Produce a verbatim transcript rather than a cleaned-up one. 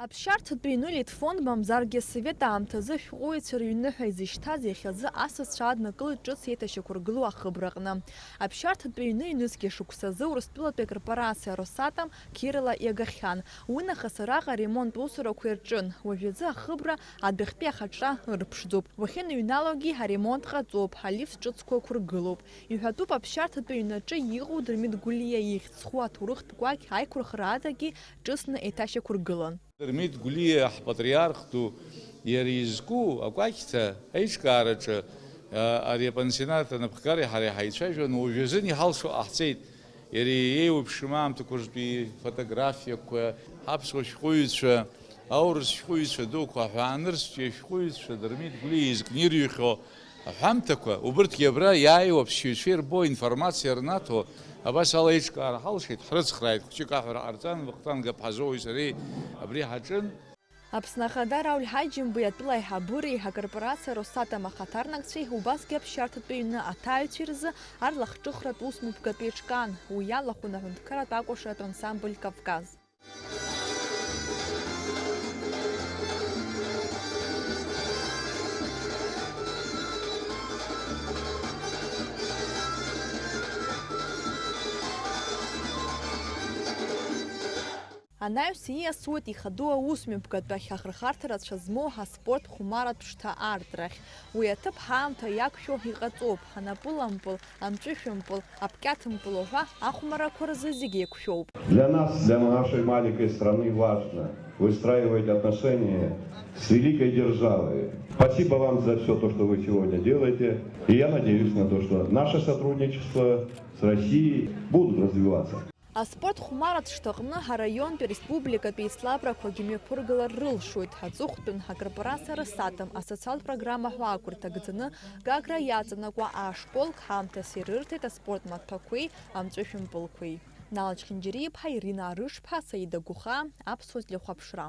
Аԥсшьарҭатәи ҩны Литфонд мамзаргьы асовет аамҭазы ашәҟәыҩҩцәа рыҩны ҳәа изышьҭаз иахьазы асасцәа аднакылеит ҿыц еиҭашьақәыргылоу ахыбраҟны. Аԥсшьарҭатәи ҩны ҩнызқьи шықәсазы Урыстәылатәи акорпорациа Росатом қьирала иагахьан. Уи нахыс араҟа аремонт усурақәа ирҿын. Уажәазы ахыбра адәахьтәи ахаҿра ырԥшӡоуп. Уахьыныҩналогьы аремонт ҟаҵоуп, алифт ҿыцқәа ықәыргылоуп. Иҳәатәуп аԥсшьарҭатәи аҩнаҿы иҟоу Дырмит Гәлиа ихьӡ зху аҭоурыхтә гәақь аиқәырхара адагьы ҿыцны еиҭашьақәыргылан. Дырмит Гәлиа ҳпатриарх ду иара изку акәакьҭа аиҿкаараҿы, а, ари апансионат анапхгареи ҳареи ҳаицәажәон, уажәазын иҳалшо ҟаҳҵеит. Иара иеиуеиԥшым аамҭақәа ртәи фотографиақәа, ҳаԥсуа шәҟәыҩҩцәа, аурыс шәҟәыҩҩцәа дуқәа, аҳәаанырцәтәи ашәҟәыҩҩцәа Дырмит Гәлиа изкны ирыҩхьоу аҳәамҭақәа, убырҭгьы абра иааиуа аԥсшьаҩцәа ирбо, информациа рнаҭо, абас ала еиҿкаара ҳалшеит, ҳрыцхрааит, хәҷык аҳәара ҟарҵан, Вахтанг Аԥҳазоуи сареи абри ҳаҿын. Аԥсны Ахада Рауль Ҳаџьымбеи атәыла аиҳабыреи акорпорациа Росатом ахаҭарнакцәеи убасгьы аԥсшьарҭатәи ҩны аҭааҩцәеи рзы арлахҿыхратә усмҩаԥгатә еиҿкаан, уи иалахәын аҳәынҭқарратә акәашаратә ансамбль Кавказ. Анаҩс ииасуеит ихадоу аусмҩаԥгатәахь ахырхарҭа рацәа змоу аспорт хәмаратә шҭа аартрахь. Уи аҭыԥ ҳаамҭа иақәшәо иҟаҵоуп, анапылампыл, амҵәышәымпыл, апкьаҭымпыл уҳәа ахәмаррақәа рзы зегь еиқәшәоуп. Для нас, для нашей маленькой страны важно выстраивать отношения с великой державой. Спасибо вам за всё то, что вы сегодня делаете. И я надеюсь на то, что наше сотрудничество с Россией будут развиваться. Аспорт хәмаратә шҭаҟны араионтәи республикатәи еицлабрақәагьы мҩаԥыргалар рылшоит. Аҵыхәтәан акорпорациа Росатом асоциалтә программа ҳәа ақәырҭагӡаны Гагра иаҵанакуа ашколк ҳамҭас ирырҭеит аспорт маҭәақәеи амҵәышәымпылқәеи. Нал Чхинџьариа-иԥҳа, Ирина Арышԥҳа, Саида Гәыхаа, Аԥсуа телехәаԥшра.